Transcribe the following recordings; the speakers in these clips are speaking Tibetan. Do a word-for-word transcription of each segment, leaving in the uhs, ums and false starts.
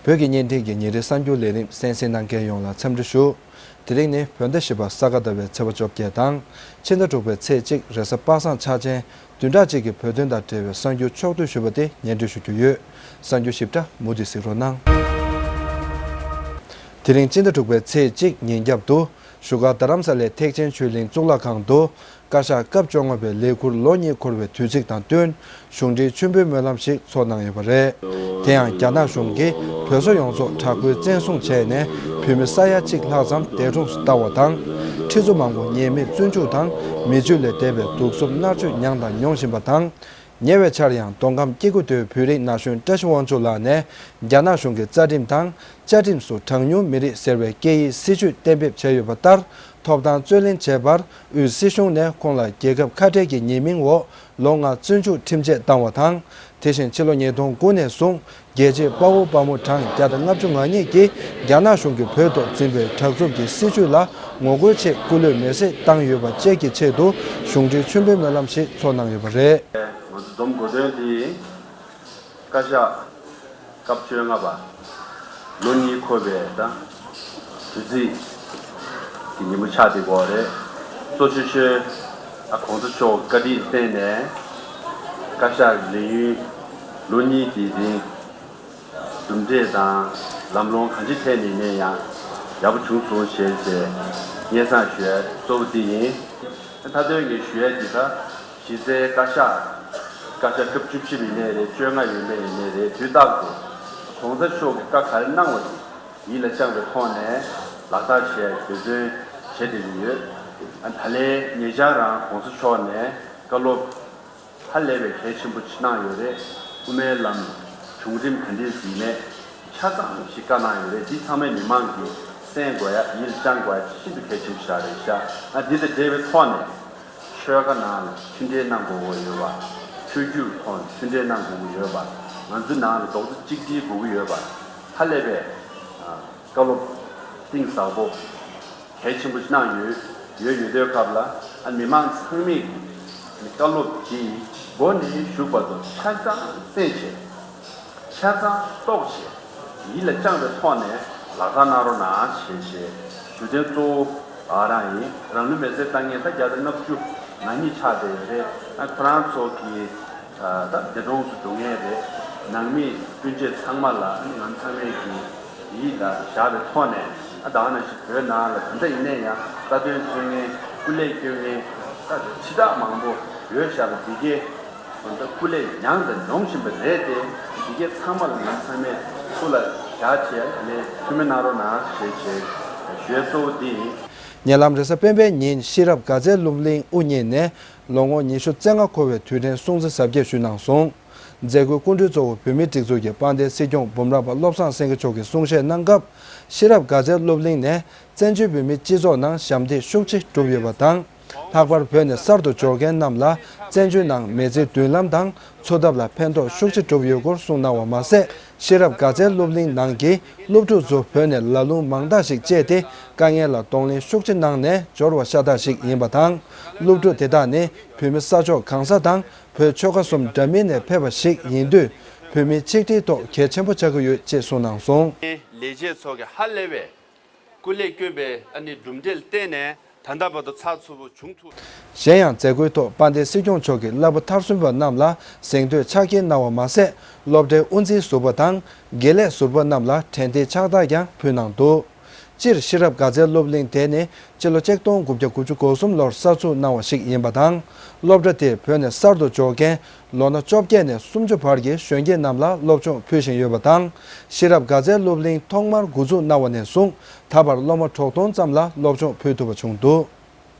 བོད་ཀྱི་བརྙན་འཕྲིན་གྱི་ཉིན་རེའི་གསར་འགྱུར་ལས་རིམ་གསན་གཟིགས་གནང་མཁན་ཡོངས་ལ་འཚམས་འདྲི་ཞུ། དེ་རིང་ནི་བོད་ཟླ་བཞི་པ་ས་ག་ཟླ་བའི་ཚེས་པ་བཅོ་བརྒྱད་དང་། ཕྱི་ཟླ་དྲུག་པའི་ཚེས་གཅིག་རེས་གཟའ་པ་སངས་འཆར་ཅན། བདུན་ཕྲག་གཅིག་གི་བོད་དོན་དང་འབྲེལ་བའི་གསར་འགྱུར་ཕྱོགས་བསྡུས་ཞུས་པ་དེ་སྙན་སྒྲོན་ཞུ་རྒྱུ་ཡོད། གསར་འགྱུར་ཞིབ་ཕྲ་མུ་མཐུད་གཟིགས་རོགས་གནང་། དེ་རིང་ཕྱི་ཟླ་དྲུག་པའི་ཚེས་གཅིག་ཉིན་རྒྱབ་ཏུ། བཞུགས་སྒར་རྡ་རམ་ས་ལའི་ཐེག་ཆེན་ཆོས་གླིང་གཙུག་ལག་ཁང་དུ། བཀའ་ཤག་སྐབས་བཅོ་ལྔ་པའི་ལས་འཁུར་ལོ་གཉིས་འཁོར་བའི་དུས་ཚིགས་དང་བསྟུན། གཞུང་འབྲེལ་མཆོད་འབུལ་སྨོན་ལམ་ཞིག་ཚོགས་གནང་ཡོད་པ་རེད། དེ་ཡང་རྒྱ་ནག་གཞུང་གིས་བོད་སོག་ཡོངས་རྫོགས་དྲག་པོའི་བཙན་བཟུང་བྱས་ནས། བོད་མི་ས་ཡ་གཅིག་ལྷག་ཙམ་འདས་གྲོངས་སུ་བཏང་བ་དང་། ཁྲི་ཚོ་མང་པོ་ཉེས་མེད་བཙོན་འཇུག་དང་། མི་སྤྱོད་ལས་འདས་པའི་སྡུག་རྩུབ་མནར་གཅོད་མྱངས་དང་མྱོང་བཞིན་པ་དང་། ཉེ་བའི་ཆར་ཡང་མདོ་ཁམས་སྐྱེ་རྒུ་མདོའི་བོད་རིགས་ན་གཞོན་བཀྲ་ཤིས་དབང་ཕྱུག་ལགས་ནས། རྒྱ་ནག་གཞུང་གི་རྩ་ཁྲིམས་དང་། བཅའ་ཁྲིམས་སུ་གྲངས་ཉུང་མི་རིགས་ཟེར་བའི་སྐད་ཡིག་སྲིད་བྱུས་གཏན་འབེབས་བྱས་ཡོད་པ་ལྟར། ཐོབ་ཐང་རྩོད་ལེན་བྱས་པར། དབུས་སྲིད་གཞུང་ནས་ཁོང་ལ་རྒྱལ་ཁབ་ཁ་བྲལ་གྱི་ཉེས་མིང་འོག་ལོ་ལྔ་བཙོན་འཇུག་ཁྲིམས་ཆད་བཏང་བ་དང་། དེ་བཞིན་ཕྱི་ལོ་ཉིས་སྟོང་དགུ་ནས་བཟུང་། རྒྱལ་གཅེས་དཔའ་བོ་དཔའ་མོ་གྲངས་བརྒྱ་དང་ལྔ་བཅུ་ང་གཉིས་ཀྱིས། རྒྱ་ནག་གཞུང་གིས་བོད་ཐོག་འཛིན་པའི་དྲག་རྩུབ་ཀྱི་སྲིད་བྱུས་ལ་ངོ་རྒོལ་ཆེད་སྐུ་ལུས་མེར་སྲེག་བཏང་ཡོད་པ་བཅས་ཀྱི་ཆེད་དུ། གཞུང་འབྲེལ་མཆོད་འབུལ་སྨོན་ལམ་ཞིག་ཚོགས་གནང་ཡོད་པ་རེད། ང་ཚོ་འཛོམས་དགོས་དོན་དེ། བཀའ་ཤག་སྐབས་བཅོ་ལྔ་པ་ལོ་གཉིས་འཁོར་བའི་ད་དུས་ཚིགས་ཀྱི་ཉིན་མོ་ཆགས་བསྡད་ཡོད་རེད། གཙོ་ཆེ་ཤོས་ཨ་གོང་ས་མཆོག་བཀའ་དྲིན་བརྟེན་ནས་བཀའ་ཤག་ལས་ཡུན་ལོ་གཉིས་ཀྱི་རིང་གྲུབ་འབྲས་དང་ལམ་ལྷོང་གང་ཅིའི་ཐད་ནས་ཡིན་ན་ཡང་ཡག་པོ་བྱུང་སོང་ཞེས་བྱས་སྙན་སེང་ཞུ་ཡ་གཙོ་བོ་འདི་ཡིན། མཐའ་དོན་ངས་ཞུ་ཡ་འདི་ད། གཞི་རྩའི་བཀའ་ཤག་བཀའ་ཤག་སྐབས་བཅུ་བཞི་ཡིན་ནའི་རེད། བཅོ་ལྔ་ཡིན་ནའི་ཡིན་ནའི་རེད། དུས་རྟག་ཏུ་གོང་ས་མཆོག་གིས་བཀའ་ག་རེ་གནང་བ་དེ་ཡིད་ལ་བཅངས་པའི་ཐོག་ནས་ལག་བསྟར་བྱས་འབད་བརྩོན་བྱས་བསྡད་ཀྱི་ཡོད། ཨ་ད་ལན་ཉེ་ཆར་རང་གོང་ས་མཆོག་ནས་བཀའ་སློབ་ཧ་ལས་པའི་གལ་ཆེན་པོ་ཅིག་གནང་ཡོད་རེད། དབུ་མའི་ལམ་བྱུང་རིམ་ག་འདྲས་ཡིན་མེད་ཆ་ཚང་ཞིག་བཀའ་གནང་ཡོད་རེད། འདི་ཚང་མས་མི་མང་གིས་གསན་དགོས་ཡ། ཡིད་ལ་བཅངས་དགོས་ཡ་ཤིན་ཏུ་གལ་ཆེན་པོ་ཞིག་རེད་ཤག་ཨ་འདི་དང་འབྲེལ་བའི་ཐོག་ནས། ཆོལ་ཁ་ནང་ལ་མཐུན་འབྲེལ་གནང་དགོས་ཀྱི་ཡོད་པ། ཆོས་བརྒྱུད་ཐོག་ནས་མཐུན་འབྲེལ་གནང་དགོས་ཀྱི་ཡོད་པ། ང་ཚོའི་ནང་ལ་རྡོག་རྩ་གཅིག་སྒྲིལ་དགོས་ཀྱི་ཡོད་པ། ཧ་ལས་པའི་ཨ་བཀའ་སློབ་གཏིང་ཟབ་པོ་གལ་ཆེན་པོ་ཞིག་གནང་ཡོད། ཡོད་ཡོད་དུས་སྐབས་ལ་ཨ་མི་མང་ཚང་མས་ཀྱི་བཀའ་སློབ་དེ་མགོ་ནས་མཇུག་བར་དུ་ཆ་ཚང་གསན་བྱས། ཆ་ཚང་རྟོགས་བྱས། ཡིད་ལ་བཅངས་པའི་ཐོག་ནས་ལག་བསྟར་གནང་རོགས་གནང་ཞེས་ཞེས་ཞུ་དོན་གཙོ་བོ་ཨ་རང་ཡིན། རང་ལུས་མེར་སྲེག་བཏང་མཁན་ད་བརྒྱ་དང་ལྔ་བཅུ་ང་གཉིས་ཆགས་བསྡད་ཡོད་རེད། ཨ་ཁོ་རང་ཚོ་གི་ཨ་ད་འདས་གྲོངས་སུ་འགྲོ་མཁན་རེད། ནང་མི་སྤུན་མཆེད་ཚང་མ་ལ་ཨ་ནི་ང་ཚང་མས་ཀྱི་ཡིད་ལ་བཞག་པའི་ཐོག་ནས་ཨ་ད་ག་ནང་བཞིན་བོད་ནང་ལ་ག་འདྲ་ཡིན་ནའི་ཡང་རྩ་དོན་རྩོད་མཁན་སྐུ་ལས་སྐྱོན་མཁན་ད་ཁྲི་ཕྲག་མང་པོ་ཡོད་བཞག་པ་འདི་གས། ད་སྐུ་ལས་མྱངས་དང་མྱོང་བཞིན་པ་རེད་དེ། འདི་གས་ཚང་མ་ལ་ང་ཚང་མས་སྐུ་ལ་བཞག་བྱས་ནས་མཐུན་མི་གནང་རོགས་གནང་ཞེས་བྱས་ཞུ་ཡ་གཙོ་བོ་འདི་ཡིན། ཉེ་ལམ་རེས་གཟའ་སྤེན་པའི་ཉིན་ཤེས་རབ་དགའ་ཚལ་སློབ་གླིང་དབུ་བརྙེས་ནས་ལོ་ངོ་ཉི་ཤུ་རྩ་ལྔ་འཁོར་བའི་དུས་དྲན་སྲུང་བརྩི་གཟབ་རྒྱས་ཞུས་གནང་སོང་། མཛད་སྒོའི་སྐུ་མགྲོན་གཙོ་བོ་བོད་མིའི་སྒྲིག་འཛུགས་ཀྱི་དཔལ་ལྡན་སྲིད་སྐྱོང་འབུམ་རམས་པ་བློ་བཟང་སེང་གེ་མཆོག་གིས་གསུང་བཤད་གནང་སྐབས། ཤེས་རབ་དགའ་ཚལ་སློབ་གླིང་ནས་བཙན་བྱོལ་བོད་མིའི་སྤྱི་ཚོགས་ནང་ཞབས་འདེགས་ཤུགས་ཆེ་བསྒྲུབས་ཡོད་པ་དང་། ལྷག་པར་བོད་ནས་གསར་དུ་འབྱོར་མཁན་རྣམས་ལ་བཙན་བྱོལ་ནང་མི་ཚེའི་མདུན་ལམ་དང་འཚོ་ཐབས་ལ་ཕན་ཐོགས་ཤུགས་ཆེ་བསྒྲུབས་ཡོད་སྐོར་གསུངས་གནང་བ་མ་ཟད། ཤེས་རབ་དགའ་ཚལ་སློབ་གླིང་ནང་གི་སློབ་ཕྲུག་ཚོ་བོད་ནས་ལ་ལུང་མང་དག་ཞིག་སྤྱད་དེ་དཀའ་ངལ་ལ་གདོང་ལེན་ཤུགས་ཆེ་གནང་ནས་འབྱོར་བ་ཤ་སྟག་ཞིག་ཡིན་པ་དང་། སློབ་ཕྲུག་དེ་དག་ནི་བོད་མི་ས་ཕྱོགས་གང་ས་དང་བོད་ཆོལ་ཁ་གསུམ་འདྲ་མིན་ནས་ཕེབས་པ་ཞིག་ཡིན་དུས། བོད་མིའི་ཆིག་སྒྲིལ་ཐོག་གལ་ཆེན་པོ་ཆགས་ཀྱི་ཡོད་ཅེས་གསུངས་གནང་སོང་། ལས་བྱེད་ཚོ་གི་ཧ་ལས་པའི་སྐུ་ལས་བསྐྱོན་པའི་ཨ་ནི་གྲུབ་འབྲས་ལ་བརྟེན་ནས་ད་ལྟ་བར་དུ་ཚགས་ཚུད་པོ་བྱུང་ཐུབ། གཞན་ཡང་མཛད་སྒོའི་ཐོག་དཔལ་ལྡན་སྲིད་སྐྱོང་མཆོག་གིས་བསླབ་པ་མཐར་སོན་པ་རྣམས་ལ་གཟེངས་བསྟོད་ཕྱག་འཁྱེར་གནང་བ་མ་ཟད། སློབ་གྲྭའི་དབུ་འཛིན་ཟུར་པ་དང་དགེ་ལས་ཟུར་པ་རྣམས་ལ་དྲན་རྟེན་ཕྱག་རྟགས་ཀྱང་ཕུལ་གནང་འདུག་སྤྱིར་ཤེས་རབ་དགའ་ཚལ་སློབ་གླིང་དེ་ནི་སྤྱི་ལོ་ཆིག་སྟོང་དགུ་བརྒྱ་དགུ་བཅུ་གོ་གསུམ་ལོར་གསར་འཛུགས་གནང་བ་ཞིག་ཡིན་པ་དང་། སློབ་གྲྭ་དེར་བོད་ནས་གསར་དུ་འབྱོར་མཁན་ལོ་ན་བཅོ་བརྒྱད་ནས་སུམ་ཅུ་བར་གྱི་གཞོན་སྐྱེས་རྣམས་ལ་སློབ་སྦྱོང་ཕུལ་བཞིན་ཡོད་པ་དང་། ཤེས་རབ་དགའ་ཚལ་སློབ་གླིང་ཐོག་མར་འགོ་འཛུགས་གནང་བ་ནས་བཟུང་ད་བར་སློབ་མ་དྲུག་སྟོང་ཙམ་ལ་སློབ་སྦྱོང་ཕུལ་ཐུབ་པ་བྱུང་འདུག་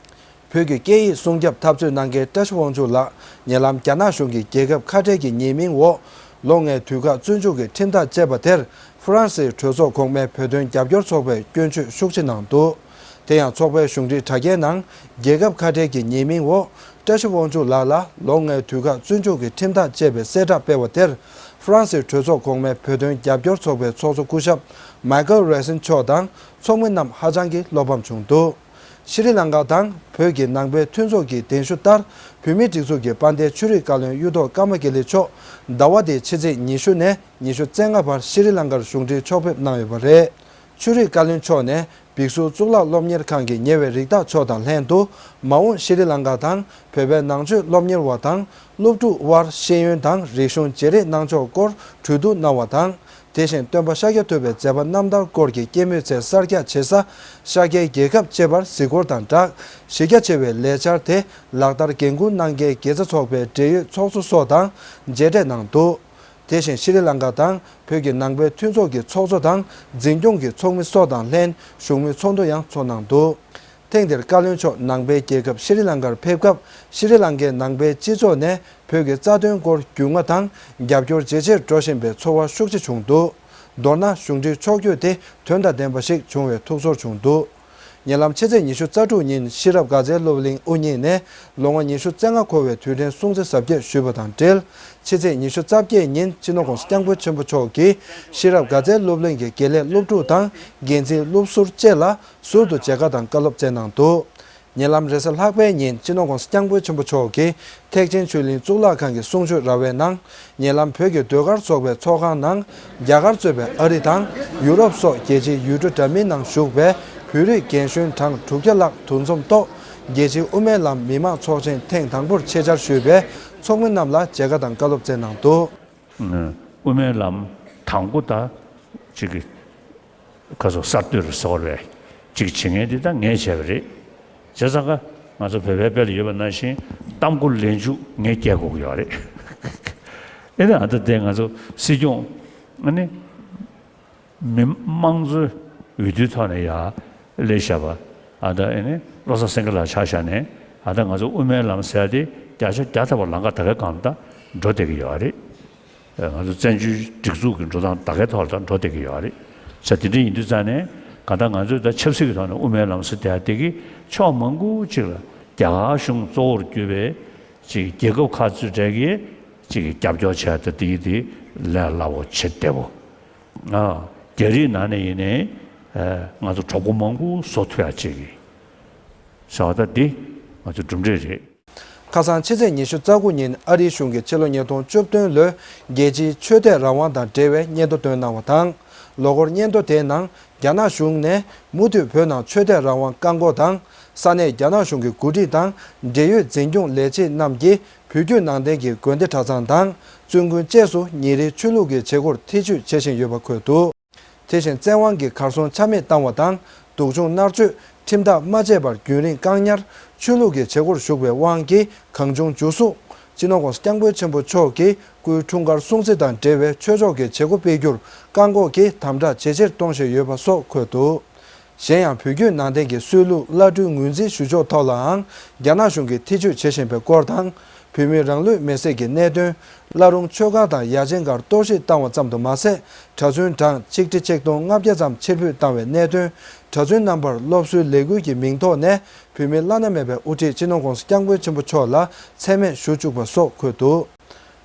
བོད་ཀྱི་སྐད་ཡིག་སྲུང་སྐྱོབ་འཐབ་རྩོད་གནང་མཁན་བཀྲ་ཤིས་དབང་ཕྱུག་ལགས་ཉེ་ལམ་རྒྱ་ནག་གཞུང་གིས་རྒྱལ་ཁབ་ཁ་བྲལ་གྱི་ཉེས་མིང་འོག་ལོ་ལྔའི་དུས་བཀག་བཙོན་འཇུག་གི་ཁྲིམས་ཐག་བཅད་པ་དེར། ཧྥ་རན་སིའི་གྲོས་ཚོགས་གོང་མའི་བོད་དོན་རྒྱབ་སྐྱོར་ཚོགས་པས་སྐྱོན་བརྗོད་ཤུགས་ཆེ་གནང་འདུག་དེ་ཡང་ཚོགས་པའི་གཞུང་འབྲེལ་དྲ་རྒྱའི་ནང་རྒྱལ་ཁབ་ཁ་བྲལ་གྱི་ཉེས་མིང་འོག་བཀྲ་ཤིས་དབང་ཕྱུག་ལགས་ལ་ལོ་ལྔའི་དུས་བཀག་བཙོན་འཇུག་གི་ཁྲིམས་ཐག་བཅད་པའི་གསལ་བསྒྲགས་སྤེལ་བ་དེར། ཧྥ་རན་སིའི་གྲོས་ཚོགས་གོང་མའི་བོད་དོན་རྒྱབ་སྐྱོར་ཚོགས་པའི་ཚོགས་གཙོ་སྐུ་ཞབས་མའི་ཀལ་རེ་སིན་མཆོག་དང་ཚོགས་མི་རྣམས་ཧ་ཅང་གི་བློ་ཕམ་བྱུང་འདུག་ཤྲི་ལང་ཀ་དང་བོད་ཀྱི་ནང་པའི་མཐུན་ཚོགས་ཀྱི་གདན་ཞུ་ལྟར། བོད་མིའི་སྒྲིག་འཛུགས་ཀྱི་དཔལ་ལྡན་ཆོས་རིག་བཀའ་བློན་གཡུ་ཐོག་ཀརྨ་དགེ་ལེགས་མཆོག་ཟླ་བ་འདིའི་ཕྱི་ཚེས་ཉི་ཤུ་ནས་ཉི་ཤུ་རྩ་ལྔ་བར་ཤྲི་ལང་ཀར་གཞུང་འབྲེལ་ཕྱོགས་ཕེབས་གནང་ཡོད་པ་རེད། ཆོས་རིག་བཀའ་བློན་མཆོག་ནས་བིག་སུ་གཙུག་ལག་སློབ་གཉེར་ཁང་གི་ཉེ་བའི་རིགས་བདག་ཚོ་དང་ལྷན་དུ། མ་འོངས་ཤྲི་ལང་ཀ་དང་བོད་པའི་ནང་ཆོས་སློབ་གཉེར་བ་དང་། སློབ་ཕྲུག་དབར་ཤེས་ཡོན་དང་རིག་གཞུང་བརྗེ་རེས་གནང་ཕྱོགས་སྐོར་གྲོས་བསྡུར་གནང་བ་དང་། དེ་བཞིན་སྟོན་པ་ཤཱཀྱ་ཐུབ་པའི་མཛད་པ་རྣམ་ཐར་སྐོར་གྱི་སྐྱེད་མོས་ཚལ་གསར་རྒྱག་བྱེད་ས་ཤཱཀྱའི་རྒྱལ་ཁབ་ཅེས་པར་གཟིགས་སྐོར་དང་སྦྲགས། གཞི་རྒྱ་ཆེ་བའི་ལས་འཆར་དེ་ལག་བསྟར་འགན་འཁུར་གནང་མཁན་དགེ་རྩ་ཚོགས་པའི་འབྲེལ་ཡོད་ཚོགས་གཙོ་སོགས་དང་མཇལ་འཕྲད་གནང་འདུག་དེ་བཞིན་ཤྲི་ལང་ཀ་དང་བོད་ཀྱི་ནང་པའི་མཐུན་ཚོགས་ཀྱི་ཚོགས་གཙོ་དང་འཛིན་སྐྱོང་གི་ཚོགས་མི་སོགས་དང་ལྷན་བཞུགས་མོལ་ཚོགས་འདུ་ཡང་ཚོགས་གནང་འདུག་ཐེངས་འདིར་བཀའ་བློན་མཆོག་ནང་པའི་རྒྱལ་ཁབ་ཤྲི་ལང་ཀར་ཕེབས་སྐབས། ཤྲི་ལང་ཀའི་ནང་པའི་སྤྱི་ཚོགས་ནས་བོད་ཀྱི་རྩ་དོན་སྐོར་རྒྱུས་མངའ་དང་རྒྱབ་སྐྱོར་ཇེ་ཆེར་འགྲོ་བཞིན་པའི་ཚོར་བ་ཤུགས་ཆེ་བྱུང་འདུག་མདོར་ན། གཞུང་འབྲེལ་ཕྱོགས་བསྐྱོད་དེ་དོན་དང་ལྡན་པ་ཞིག་བྱུང་བའི་ཐུགས་ཚོར་བྱུང་འདུག་ཉེ་ལམ་ཕྱི་ཚེས་ཉི་ཤུ་རྩ་དྲུག་ཉིན་ཤེས་རབ་དགའ་ཚལ་སློབ་གླིང་དབུ་བརྙེས་ནས་ལོ་ངོ་ཉི་ཤུ་རྩ་ལྔ་འཁོར་བའི་དུས་དྲན་སྲུང་བརྩི་གཟབ་རྒྱས་ཞུས་པ་དང་འབྲེལ། ཕྱི་ཚེས་ཉི་ཤུ་རྩ་བརྒྱད་ཉིན་སྤྱི་ནོར་༸གོང་ས་༸སྐྱབས་མགོན་ཆེན་པོ་མཆོག་གིས་ཤེས་རབ་དགའ་ཚལ་སློབ་གླིང་གི་དགེ་ལས་སློབ་ཕྲུག་དང་འགན་འཛིན་སློབ་ཟུར་བཅས་ལ་ཟུར་དུ་མཇལ་ཁ་དང་བཀའ་སློབ་སྩལ་གནང་འདུག་ཉེ་ལམ་རེས་གཟའ་ལྷག་པའི་ཉིན་སྤྱི་ནོར་༸གོང་ས་༸སྐྱབས་མགོན་ཆེན་པོ་མཆོག་གིས་ཐེག་ཆེན་ཆོས་གླིང་གཙུག་ལག་ཁང་གི་གསུང་ཆོས་ར་བའི་ནང་། ཉེ་ལམ་བོད་ཀྱི་ཟློས་གར་ཚོགས་པའི་ཚོགས་ཁང་ནང་རྒྱ་གར་གཙོས་པའི་ཨ་རི་དང་ཡུ་རོབ་སོགས་རྒྱལ་སྤྱིའི་ཡུལ་གྲུ་འདྲ་མིན་ནང་བཞུགས་པའི་བོད་རིགས་རྒན་གཞོན་གྲངས་དྲུག་བརྒྱ་ལྷག་འདུ་འཛོམས་ཐོག་རྒྱལ་སྤྱིའི་དབུ་མའི་ལམ་མི་མང་ཚོགས་ཆེན་ཐེངས་དང་པོར་ཆེད་བཅར་ཞུས་པའི་ཚོགས་མི་རྣམས་ལ་མཇལ་ཁ་དང་བཀའ་སློབ་སྩལ་གནང་འདུག་དབུ་མའི་ལམ་དང་པོ་ད་ཅིག་གི་ཁ་སོ་གསར་གཏོད་རུ་ཟོར་བས་ཅིག་བྱེད་མཁན་འདི་ད་ངས་བྱས་པ་རེད། བྱས་ཙང་ཀ་ང་ཚོ་བོད་པའི་དཔེ་ལ་ཡོད་པ་ནང་བཞིན་གཏམ་མགོ་ལན་ཆུ་ངས་སྐྱེལ་དགོས་ཀྱི་ཡོད་རེད། ཨེ་ད་ཨ་ད་དེ་ང་ཚོ་སྲིད་སྐྱོང་ཨ་ནི་མི་དམངས་གཙོའི་འོས་བསྡུའི་ཐོག་ནས་ཡར་སླེབས་བཞག་པ་ཨ་ད་ཨེ་ནི་བློ་བཟང་སེང་གེ་ལགས་ཆ་བཞག་ནས་ཨ་ད་ང་ཚོ་དབུ་མའི་ལམ་ཟེར་ཡ་དེ་བརྒྱ་ཆ་བརྒྱ་ཐམ་པ་ལམ་ཁ་ད་གའི་སྒང་ལ་ད་འགྲོ་བསྡད་ཀྱི་ཡོད་རེད། ང་ཚོ་བཙན་བྱོལ་སྒྲིག་འཛུགས་ཀྱི་འགྲོ་སྟངས་ད་གའི་ཐོག་ལ་ད་འགྲོ་བསྡད་ཀྱི་ཡོད་རེད། ས་དེ་འདྲ་ཡིན་དུས་ཙང་ནས་གང་ལྟར་ང་ཚོས་ད་ཆབ་སྲིད་ཀྱི་ཐོག་ནས་དབུ་མའི་ལམ་ཟེར་བསྡད་ཡ་དེ་གིས་ཕྱོགས་མང་པོ་ཅིག་ལ་རྒྱ་གར་གཞུང་གཙོ་བོར་གྱུར་པའི་ཅིག་རྒྱལ་ཁབ་ཁག་ཚོའི་གྲས་ཀྱིས་ཅིག་རྒྱབ་སྐྱོར་བྱས་ཏེ་དེ་ཡི་དེ་ལས་སླ་བོ་བྱེད་བདེ་བོ། ཨ། རྒྱ་རིགས་ནང་ནས་ཡིན་ནའི་ཨ་ང་ཚོ་གྲོགས་པོ་མང་པོ་བཟོ་ཐུབ་ཡ་ཅིག་གི་བྱ་བ་ད་འདི་ང་ཚོ་གྲུབ་འབྲས་རེད། ཁ་སང་ཕྱི་ཚེས་ཉི་ཤུ་རྩ་དགུ་ཉིན་ཨ་རིའི་གཞུང་གིས་ཕྱི་ལོ་ཉིས་སྟོང་བཅུ་བདུན་ལོའི་རྒྱལ་སྤྱིའི་ཆོས་དད་རང་དབང་དང་འབྲེལ་བའི་སྙན་ཐོ་བཏོན་གནང་བ་དང་། ལོ་འཁོར་སྙན་ཐོ་དེའི་ནང་རྒྱ་ནག་གཞུང་ནས་མུ་མཐུད་བོད་ནང་ཆོས་དད་རང་དབང་བཀག་འགོག་དང་། ས་གནས་རྒྱ་ནག་གཞུང་གི་འགོ་ཁྲིད་དང་འབྲེལ་ཡོད་འཛིན་སྐྱོང་ལས་བྱེད་རྣམས་ཀྱིས་བོད་བརྒྱུད་ནང་བསྟན་གྱི་དགོན་སྡེ་གྲྭ་ཚང་དང་བཙུན་དགོན་བཅས་སུ་ཉིན་རེའི་ཆོས་ལུགས་ཀྱི་བྱེད་སྒོར་ཐེ་ཇུས་བྱེད་བཞིན་ཡོད་པ་འཁོད་འདུག་དེ་བཞིན་བཙན་དབང་གིས་གར་སོང་ཆ་མེད་བཏང་བ་དང་སྡུག་སྦྱོང་མནར་གཅོད་ཁྲིམས་ཐག་མ་བཅད་པར་རྒྱུན་རིང་བཀག་ཉར། ཆོས་ལུགས་ཀྱི་བྱེད་སྒོར་ཞུགས་པའི་དབང་གིས་གང་བྱུང་འཇུ་བཟུང་། སྤྱི་ནོར་༸གོང་ས་༸སྐྱབས་མགོན་ཆེན་པོ་མཆོག་གི་སྐུའི་འཁྲུངས་སྐར་སྲུང་བརྩི་དང་འབྲེལ་བའི་ཆོས་ཕྱོགས་ཀྱི་བྱེད་སྒོ་སྤེལ་རྒྱུར་བཀག་འགོག་གི་དམ་དྲག་ཇེ་ཆེར་གཏོང་བཞིན་ཡོད་པ་སོགས་འཁོད་འདུག་གཞན་ཡང་བོད་བརྒྱུད་ནང་བསྟན་གྱི་སྲོལ་ལུགས་བླ་སྤྲུལ་ངོས་འཛིན་ཞུ་ཕྱོགས་ཐོག་ལའང་རྒྱ་ནག་གཞུང་གིས་ཐེ་ཇུས་བྱེད་བཞིན་པའི་སྐོར་དང་། བོད་མིའི་རང་ལུས་མེར་སྲེག་གི་གནད་དོན། བླ་རུང་ཆོས་སྒར་དང་ཡ་ཆེན་སྒར་གཏོར་བཤིག་བཏང་བ་ཙམ་དུ་མ་ཟད། གྲྭ་བཙུན་གྲངས་ཆིག་ཁྲི་ཆིག་སྟོང་ལྔ་བརྒྱ་ཙམ་ཕྱིར་འབུད་བཏང་བའི་གནད་དོན། གྲྭ་བཙུན་རྣམ་པར་སློབ་གསོའི་ལས་འགུལ་གྱི་མིང་ཐོག་ནས་བོད་མིའི་བླ་ན་མེད་པའི་དབུ་ཁྲིད་སྤྱི་ནོར་༸གོང་ས་༸སྐྱབས་མགོན་ཆེན་པོ་མཆོག་ལ་མཚན་སྨད་ཞུ་བཅུག་པ་སོགས་འཁོད་འདུག་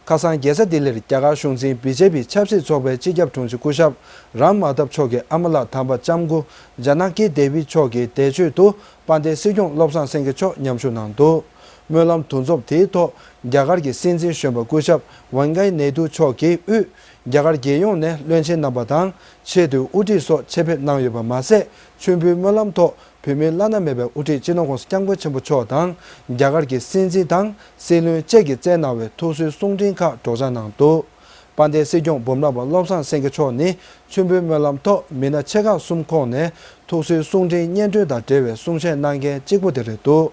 ཁ་སང་རྒྱལ་ས་ལྡི་ལིར་རྒྱ་གར་གཞུང་འཛིན་བི་ཇེ་པི་ཆབ་སྲིད་ཚོགས་པའི་སྤྱི་ཁྱབ་དྲུང་ཆེ་སྐུ་ཞབས་རམ་མ་ཐབ་མཆོག་གི་ཨ་མ་ལགས་དམ་པ་ལྕམ་སྐུ་ཇཱ་ན་ཀི་དེ་བི་མཆོག་གི་འདས་མཆོད་དུ་དཔལ་ལྡན་སྲིད་སྐྱོང་བློ་བཟང་སེང་གེ་མཆོག་མཉམ་ཞུགས་གནང་འདུག་སྨོན་ལམ་འདུ་འཛོམས་དེའི་ཐོག་རྒྱ་གར་གྱི་སྲིད་འཛིན་གཞོན་པ་སྐུ་ཞབས་ཝེང་ཀའི་ནེ་ཏུ་མཆོག་གིས་དབུས་རྒྱ་གར་རྒྱལ་ཡོངས་ནས་བློན་ཆེན་རྣམ་པ་དང་ཆེས་མཐོའི་དབུ་ཁྲིད་སོགས་ཆེད་ཕེབས་གནང་ཡོད་པ་མ་ཟད། མཆོད་འབུལ་སྨོན་ལམ་ཐོག་བོད་མིའི་བླ་ན་མེད་པའི་དབུ་ཁྲིད་སྤྱི་ནོར་༸གོང་ས་༸སྐྱབས་མགོན་ཆེན་པོ་མཆོག་དང་རྒྱ་གར་གྱི་སྲིད་འཛིན་དང་སྲིད་བློན་བཅས་ཀྱིས་བསྩལ་གནང་བའི་ཐུགས་གསོའི་གསུང་འཕྲིན་ཁག་སྒྲོག་སྦྱང་གནང་འདུག་དཔལ་ལྡན་སྲིད་སྐྱོང་འབུམ་རམས་པ་བློ་བཟང་སེང་གེ་མཆོག་ནི་མཆོད་འབུལ་སྨོན་ལམ་ཐོག་མི་སྣ་ཆེ་ཁག་གསུམ་ཁོངས་ནས་ཐུགས་གསོའི་གསུང་འཕྲིན་སྙན་སྒྲོན་དང་འབྲེལ་བའི་གསུང་བཤད་གནང་མཁན་གཅིག་པུ་དེ་རེད་འདུག་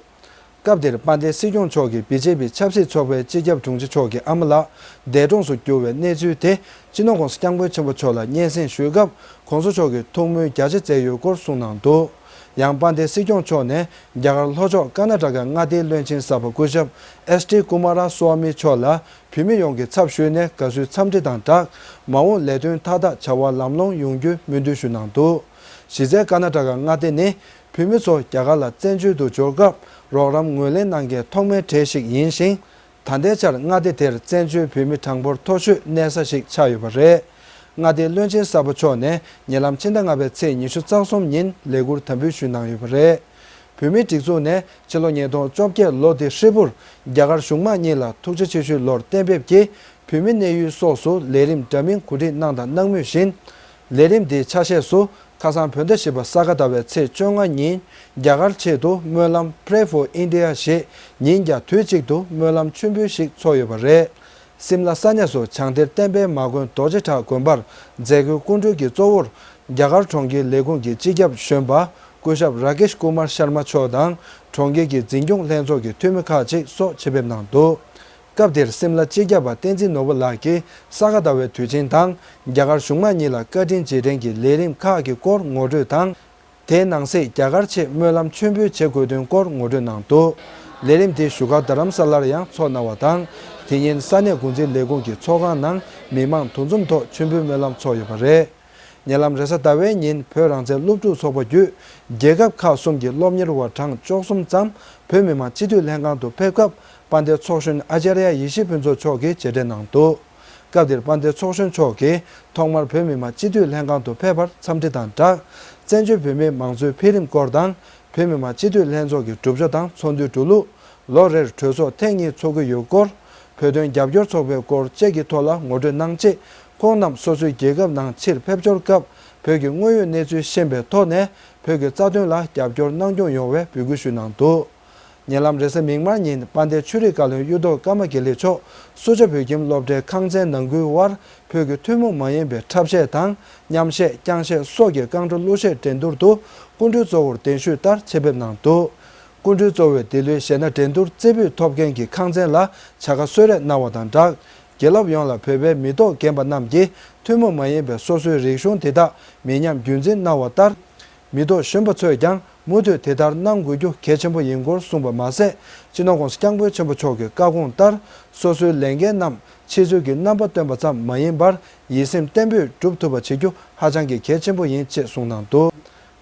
སྐབས་དེར་དཔལ་ལྡན་སྲིད་སྐྱོང་མཆོག་གིས་བི་ཇེ་པི་ཆབ་སྲིད་ཚོགས་པའི་སྤྱི་ཁྱབ་དྲུང་ཆེ་མཆོག་གི་ཨ་མ་ལགས་འདས་གྲོངས་སུ་གྱུར་བའི་གནས་ཚུལ་དེ་སྤྱི་ནོར་༸གོང་ས་༸སྐྱབས་མགོན་ཆེན་པོ་མཆོག་ལ་སྙན་སེང་ཞུས་སྐབས་༸གོང་ས་མཆོག་གིས་ཐུགས་སྨོན་རྒྱ་ཆེ་མཛད་ཡོད་སྐོར་གསུངས་གནང་འདུག་ཡང་དཔལ་ལྡན་སྲིད་སྐྱོང་མཆོག་ནས་རྒྱ་གར་ལྷོ་ཕྱོགས་ཀར་ན་ཊ་ཀ་མངའ་སྡེའི་བློན་ཆེན་གསར་པ་སྐུ་ཞབས་ཨེས་ཏི་ཀུ་མ་ར་སུ་ཝཱ་མི་མཆོག་ལ་བོད་མི་ཡོངས་ཀྱི་ཚབ་ཞུས་ནས་དགའ་བསུའི་འཚམས་འདྲི་དང་སྦྲགས། མ་འོངས་ལས་དོན་མཐའ་དག་བྱ་བ་ལམ་ལྷོང་ཡོང་རྒྱུའི་སྨོན་འདུན་ཞུས་གནང་འདུག་གཞི་རྩའི་ཀར་ན་ཊ་ཀ་མངའ་སྡེ་ནི། བོད་མི་ཚོ་རྒྱ་གར་ལ་བཙན་བྱོལ་དུ་འབྱོར་སྐབས་རོགས་རམ་ངོས་ལེན་གནང་མཁན་ཐོག་མའི་གྲས་ཤིག་ཡིན་ཞིང་། ད་ལྟའི་ཆར་མངའ་སྡེ་དེར་བཙན་བྱོལ་བོད་མི་གྲངས་འབོར་མཐོ་ཤོས་གནས་ས་ཞིག་ཆགས་ཡོད་པ་རེད། མངའ་སྡེའི་བློན་ཆེན་གསར་པ་མཆོག་ནས་ཉེ་ལམ་ཕྱི་ཟླ་ལྔ་པའི་ཚེས་ཉི་ཤུ་རྩ་གསུམ་ཉིན་ལས་ཁུར་དམ་འབུལ་ཞུས་གནང་ཡོད་པ་རེད། བོད་མིའི་སྒྲིག་འཛུགས་ནས་ཕྱི་ལོ་ཉིས་སྟོང་བཅོ་བརྒྱད་ལོ་འདི་ཧྲིལ་པོར་རྒྱ་གར་གཞུང་མང་གཉིས་ལ་ཐུགས་རྗེ་ཆེ་ཞུའི་ལོར་གཏན་འབེབས་ཀྱིས་བོད་མི་གནས་ཡུལ་སོགས་སུ་ལས་རིམ་འདྲ་མིན་གོ་སྒྲིག་གནང་དང་གནང་མུས་བཞིན། ལས་རིམ་འདིའི་ཆ་ཤས་སུ་ཁ་སང་བོད་ཟླ་བཞི་པ་ས་ག་ཟླ་བའི་ཚེས་བཅོ་ལྔ་ཉིན་རྒྱ་གར་ཆེད་དུ་སྨོན་ལམ་Pray for India ཞེས་ཉིན་རྒྱག་དུས་གཅིག་ཏུ་སྨོན་ལམ་མཆོད་འབུལ་ཞིག་ཚོགས་ཡོད་པ་རེད། སིམ་ལ་ས་གནས་སུ་བྱང་གཏེར་བསྟན་པའི་མ་དགོན་རྡོ་རྗེ་བྲག་དགོན་པར་མཛད་སྒོའི་སྐུ་མགྲོན་གྱི་གཙོ་བོར་རྒྱ་གར་གྲོང་ཁྱེར་ལས་ཁུངས་ཀྱི་སྤྱི་ཁྱབ་གཞོན་པ་སྐུ་ཞབས་ར་ཀེཤ་ཀུ་མར་ཤར་མ་མཆོག་དང་གྲོང་ཁྱེར་གྱི་འཛིན་སྐྱོང་ལྷན་ཚོགས་ཀྱི་འཐུས་མི་ཁག་ཅིག་སོགས་ཆེད་ཕེབས་གནང་འདུག་སྐབས་དེར་སིམ་ལ་སྤྱི་ཁྱབ་པ་བསྟན་འཛིན་ནོར་བུ་ལགས་ཀྱིས་ས་ག་ཟླ་བའི་དུས་ཆེན་དང་རྒྱ་གར་གཞུང་མང་གཉིས་ལ་བཀའ་དྲིན་རྗེས་དྲན་གྱི་ལས་རིམ་ཁག་གི་སྐོར་ངོ་སྤྲོད་དང་། དེའི་ནང་གསེས་རྒྱ་གར་ཆེད་སྨོན་ལམ་མཆོད་འབུལ་བྱེད་དགོས་དོན་སྐོར་ངོ་སྤྲོད་གནང་འདུག་ལས་རིམ་དེ་བཞུགས་སྒར་རྡ་རམ་ས་ལར་ཡང་ཚོགས་གནང་བ་དང་། དེ་ཉིན་ས་གནས་འགོ་འཛིན་ལས་ཁུངས་ཀྱི་ཚོགས་ཁང་ནང་མི་མང་འདུ་འཛོམས་ཐོག་མཆོད་འབུལ་སྨོན་ལམ་ཚོགས་ཡོད་པ་རེད། ཉེ་ལམ་རེས་གཟའ་ཟླ་བའི་ཉིན་བོད་རང་བཙན་སློབ་ཕྲུག་ཚོགས་པ་བརྒྱུད་རྒྱལ་ཁབ་ཁག་གསུམ་གྱི་སློབ་གཉེར་བ་གྲངས་བཅུ་གསུམ་ཙམ་བོད་མི་མང་སྤྱི་འཐུས་ལྷན་ཁང་དུ་ཕེབས་སྐབས་དཔལ་ལྡན་ཚོགས་གཞོན་ཨ་ཅཱརྱ་ཡེ་ཤེས་ཕུན་ཚོགས་མཆོག་གིས་མཇལ་འཕྲད་གནང་འདུག་སྐབས་དེར་དཔལ་ལྡན་ཚོགས་གཞོན་མཆོག་གིས་ཐོག་མར་བོད་མི་མང་སྤྱི་འཐུས་ལྷན་ཁང་དུ་ཕེབས་པར་འཚམས་འདྲི་དང་སྦྲགས། བཙན་བྱོལ་བོད་མིའི་མང་གཙོའི་འཕེལ་རིམ་སྐོར་དང་། བོད་མི་མང་སྤྱི་འཐུས་ལྷན་ཚོགས་ཀྱི་གྲུབ་ཆ་དང་ཚོགས་འདུའི་འགྲོ་ལུགས། ལོ་རེར་གྲོས་ཚོགས་ཐེངས་གཉིས་ཚོགས་ཀྱི་ཡོད་སྐོར། བོད་དོན་རྒྱབ་སྐྱོར་ཚོགས་པའི་སྐོར་བཅས་ཀྱི་ཐོག་ལ་ངོ་སྤྲོད་གནང་རྗེས། ཁོང་རྣམས་སོ་སོའི་རྒྱལ་ཁབ་ནང་ཕྱིར་ཕེབས་འབྱོར་སྐབས་བོད་ཀྱི་དངོས་ཡོད་གནས་ཚུལ་ཤེས་པའི་ཐོག་ནས་བོད་ཀྱི་རྩ་དོན་ལ་རྒྱབ་སྐྱོར་གནང་སྐྱོང་ཡོང་བའི་འབོད་སྐུལ་ཞུས་གནང་འདུག་ཉེ་ལམ་རེས་གཟའ་མིག་དམར་ཉིན་དཔལ་ལྡན་ཆོས་རིག་བཀའ་བློན་གཡུ་ཐོག་ཀརྨ་དགེ་ལེགས་མཆོག་སུ་ཇཱ་བོད་ཁྱིམ་སློབ་གྲྭའི་ཁང་ཚན་ནང་ཁུལ་དབར་བོད་ཀྱི་ཐུན་མོང་མ་ཡིན་པའི་འཁྲབ་གཞས་དང་མཉམ་གཞས་རྐྱང་གཞས་སོགས་ཀྱི་རྐང་བྲོ་གླུ་གཞས་འགྲན་བསྡུར་དུ་སྐུ་མགྲོན་གཙོ་བོར་གདན་ཞུས་ལྟར་ཆེད་ཕེབས་གནང་འདུག་སྐུ་མགྲོན་གཙོ་བོས་འདི་ལོའི་གཞས་སྣ་འགྲན་བསྡུར་རྩེ་ཕུད་ཐོབ་མཁན་གྱི་ཁང་ཚན་ལ་བྱ་དགའ་གསོལ་རས་གནང་བ་དང་སྦྲགས། དགེ་སློབ་ཡོངས་ལ་བོད་པའི་མི་ཐོག་རྒན་པ་རྣམས་ཀྱིས་ཐུན་མོང་མ་ཡིན་པའི་སོ་སོའི་རིག་གཞུང་དེ་དག་མི་ཉམས་རྒྱུན་འཛིན་གནང་བ་ལྟར། མི་ཐོག་གཞོན་པ་ཚོས་ཀྱང་མུ་མཐུད་དེ་ལྟར་གནང་དགོས་རྒྱུ་གལ་ཆེན་པོ་ཡིན་སྐོར་གསུངས་པ་མ་ཟད། སྤྱི་ནོར་༸གོང་ས་༸སྐྱབས་མགོན་ཆེན་པོ་མཆོག་གི་བཀའ་དགོངས་ལྟར་སོ་སོའི་ལས་འགན་རྣམས་ཕྱི་ཚུལ་གྱི་རྣམ་པ་སྟོན་པ་ཙམ་མ་ཡིན་པར་ཡིད་སེམས་བརྟན་པོས་སྒྲུབ་ཐུབ་པ་བྱེད་རྒྱུ་ཧ་ཅང་གི་གལ་ཆེན་པོ་ཡིན་ཅེས་གསུངས་གནང་འདུག་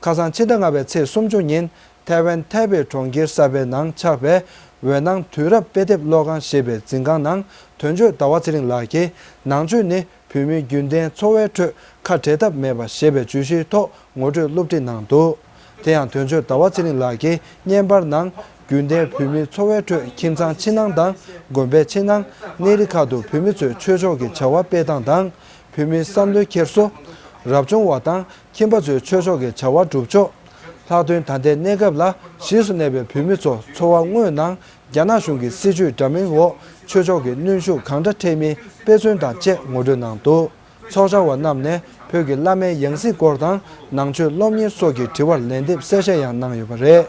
ཁ་སང་ཕྱི་ཟླ་ལྔ་པའི་ཚེས་སུམ་ཅུ་ཉིན་ཐའེ་ཝན་ཐའེ་པེ་གྲོང་ཁྱེར་གསར་པའི་ནང་ཆགས་པའི་འོད་སྣང་དུས་རབས་དཔེ་དེབ་ཀློག་ཁང་ཞེས་པའི་འཛིན་ཁང་ནང་དོན་གཅོད་ཟླ་བ་ཚེ་རིང་ལགས་ཀྱིས་ནང་ཆོས་ནི། བོད་མིའི་རྒྱུན་ལྡན་འཚོ་བའི་ཁྲོད་ཁ་བྲལ་ཐབས་མེད་པ་ཞེས་པའི་བརྗོད་གཞིའི་ཐོག་ངོ་སྤྲོད་སློབ་ཁྲིད་གནང་འདུག་དེ་ཡང་དོན་གཅོད་ཟླ་བ་ཚེ་རིང་ལགས་ཀྱིས་བརྙན་པར་ནང་རྒྱུན་ལྡན་བོད་མིའི་འཚོ་བའི་ཁྲོད་ཁྱིམ་ཚང་ཕྱི་ནང་དང་དགོན་པའི་ཕྱི་ནང་གནས་རི་ཁག་ཏུ་བོད་མི་ཚོས་ཆོས་ཕྱོགས་ཀྱི་བྱ་བ་སྤེལ་སྟངས་དང་བོད་མིའི་བསམ་བློའི་འཁྱེར་སོ། རབ་བྱུང་བ་དང་ཁྱིམ་པ་ཚོའི་ཆོས་ཕྱོགས་ཀྱི་བྱ་བ་སྒྲུབ་ཕྱོགས། ལྷག་དོན་ད་ལྟའི་གནས་སྐབས་ལ་གཞིས་སུ་གནས་པའི་བོད་མི་ཚོ་འཚོ་བ་དངོས་ནང་རྒྱ་ནག་གཞུང་གི་སྲིད་བྱུས་འདྲ་མིན་འོག་ཆོས་ཕྱོགས་ཀྱི་གནོན་ཤུགས་གང་འདྲ་འཕྲད་མིན་དཔེ་མཚོན་དང་བཅས་ངོ་སྤྲོད་གནང་འདུག་ཚོགས་བཅར་བ་རྣམས་ནས་བོད་ཀྱི་བླ་མའི་ཡང་སྲིད་སྐོར་དང་ནང་ཆོས་སློབ་གཉེར་སོགས་ཀྱི་དྲི་བར་ལན་འདེབས་གསལ་བཤད་ཡང་གནང་ཡོད་པ་རེད།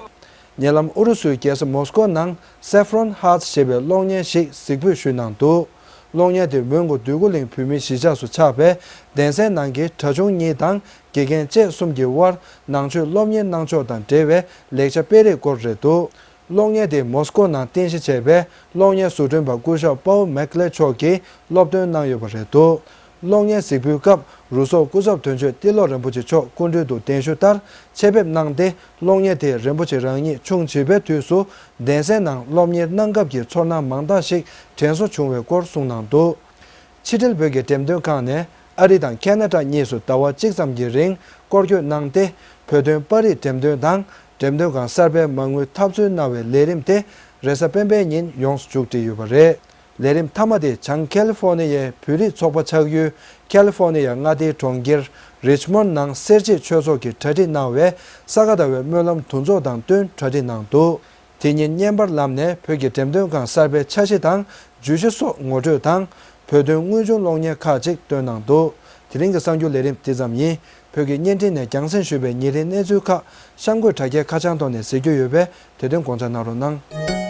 ཉེ་ལམ་ཨུ་རུ་སུའི་རྒྱལ་ས་མོ་སི་ཀོ་ནང་Saffron Hearts ཞེས་པའི་གློག་བརྙན་ཞིག་གཟིགས་འབུལ་ཞུས་གནང་འདུག་གློག་བརྙན་དེ་མོན་གྷོ་འདོད་རྒུ་གླིང་བོད་མིའི་གཞིས་ཆགས་སུ་ཆགས་པའི་གདན་སའི་ནང་གི་གྲྭ་ཆུང་གཉིས་དང་དགེ་རྒན་བཅས་གསུམ་གྱི་དབར་ནང་ཆོས་སློབ་གཉེར་གནང་ཕྱོགས་དང་འབྲེལ་བའི་ལེགས་ཆ་སྤེལ་རེས་སྐོར་རེད་འདུག་གློག་བརྙན་དེ་མོ་སི་ཀོ་ནང་རྟེན་གཞི་བྱས་པའི་གློག་བརྙན་བཟོ་སྐྲུན་པ་སྐུ་ཞབས་པའོ་མེག་ལེ་མཆོག་གིས་སློབ་སྟོན་གནང་ཡོད་པ་རེད་འདུག་གློག་བརྙན་གཟིགས་འབུལ་སྐབས་རུ་ཚོགས་སྐུ་ཚབ་དོན་གཅོད་ཏི་ལོ་རིན་པོ་ཆེ་མཆོག་སྐུ་མགྲོན་དུ་གདན་ཞུ་ལྟར་ཆེད་ཕེབས་གནང་སྟེ་གློག་བརྙན་དེ་རིན་པོ་ཆེ་རང་ཉིད་ཆུང་བྱིས་པའི་དུས་སུ་གདན་སའི་ནང་སློབ་གཉེར་གནང་སྐབས་ཀྱི་ཚོར་སྣང་མང་དག་ཞིག་དྲན་གསོ་བྱུང་བའི་སྐོར་གསུངས་གནང་འདུག་ཕྱི་དྲིལ་བོད་ཀྱི་འགྲེམས་སྟོན་ཁང་ནས་ཨ་རི་དང་ཁེ་ན་ཌ་གཉིས་སུ་ཟླ་བ་གཅིག་ཙམ་གྱི་རིང་སྐོར་སྐྱོད་གནང་སྟེ་བོད་དོན་པར་རིས་འགྲེམས་སྟོན་དང་འགྲེམས་སྟོན་ཁང་གསར་པའི་མ་དངུལ་འཐབ་རྩོད་གནང་བའི་ལས་རིམ་དེ་རེས་གཟའ་སྤེན་པའི་ཉིན་ཡོངས་སུ་མཇུག་སྒྲིལ་ཡོད་པ་རེད། ལས་རིམ་མཐའ་མ་དེ་བྱང་ཁ་ལི་ཧྥོ་ནི་ཡའི་བོད་རིགས་ཚོགས་པ་ཆགས་ཡུལ་ཁ་ལི་ཧྥོ་ནི་ཡ་མངའ་སྡེའི་གྲོང་ཁྱེར་རིཆ་མོན་ནང་སེར་བྱེས་ཆོས་ཚོགས་ཀྱིས་གྲ་སྒྲིག་གནང་བའི་ས་ག་ཟླ་བའི་སྨོན་ལམ་འདུ་ཚོགས་དང་བསྟུན་གྲ་སྒྲིག་གནང་འདུག་དེ་ཉིན་བརྙན་པར་ལམ་ནས་བོད་ཀྱི་འགྲེམས་སྟོན་ཁང་གསར་པའི་འཆར་གཞི་དང་བརྗོད་གཞི་སོགས་ངོ་སྤྲོད་དང་བོད་དོན་དངོས་བྱུང་གློག་བརྙན་ཁག་ཅིག་བཏོན་གནང་འདུག་དེ་རིང་གི་གསར་འགྱུར་ལས་རིམ་འདི་ཙམ་ཡིན། བོད་ཀྱི་བརྙན་འཕྲིན་ནས་རྒྱང་སྲིང་ཞུས་པའི་ཉིན་རེའི་གནས་ཚུལ་ཁག་གཤམ་འཁོད་དྲ་རྒྱའི་ཁ་བྱང་ཐོག་ནས་གཟིགས་རྒྱུ་ཡོད་པས་དེ་དོན་དགོངས་འཇགས་གནང་རོགས་གནང་།